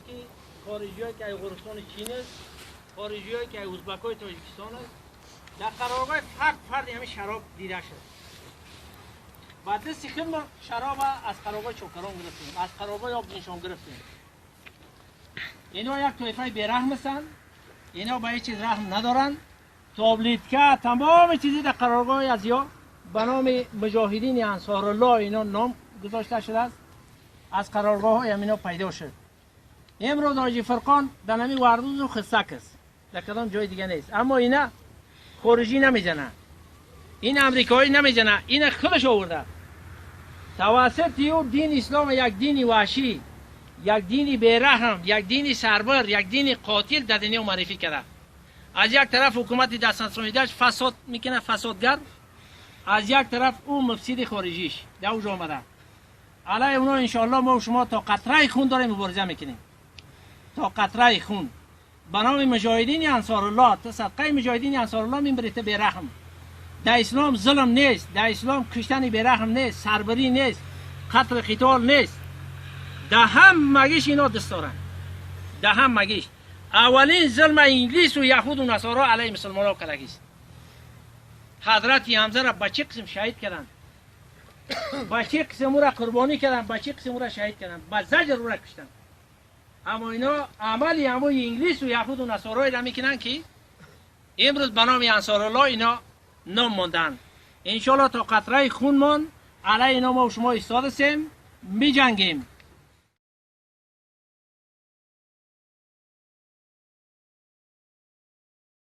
که خارجی که افغانستان چین است، خارجی که ازبک های تاجیکستان است، در قرارگاه فرد فرد همین شراب دیده شد. و دست خود ما شراب از قرارگاه چوکران گرفتیم، از قرارگاه آب نشان گرفتیم. اینا یک طایفه بی‌رحم هستند، اینا به هیچ چیز رحم ندارن. تابلیتکه تمام چیزی در قرارگاه از یا به نام مجاهدین انصار الله اینا نام گذاشته شده است، از قرارگاه های اینا پیدا شد. امروز حاجی فرقان در نمی وردوز و خسک است، در کدام جای دیگه نیست. اما اینا خارجی نمیزنه، این امریکایی نمیزنه، این خودش آورده. توسط او دین اسلام یک دین وحشی، یک دین بی‌رحم، یک دین سربر، یک دین قاتل در دنیا معرفی کرده. از یک طرف حکومت دست نرسانیده‌اش فساد میکنه، فسادگر، از یک طرف او مفسد خارجیش در اوج آمده. علیه اونا انشاءالله ما و شما تا قطره خون داریم مبارزه میکنیم، تا قطره خون به نام مجاهدین انصار الله. تا صدقه مجاهدین انصار الله میبری تو بی‌رحم. در اسلام ظلم نیست، در اسلام کشتن بی‌رحم نیست، سربری نیست، قتل قتال نیست. در هم مگیش اینا دست دارن، در هم مگیش. اولین ظلم انگلیس و یهود و نصارا علیه مسلمان ها کردگیست. حضرت حمزه را به چه قسم شهید کردن، به چه قسم او را قربانی کردن، به چه قسم او را شهید کردن، به زجر او را کشتن. اما اینا عملی همون انگلیس و یهود و نصارا را میکنن که امروز به نام انصار الله اینا نام ماندن. انشالله تا قطره خون مان علیه اینا ما و شما ایستاده سیم، میجنگیم.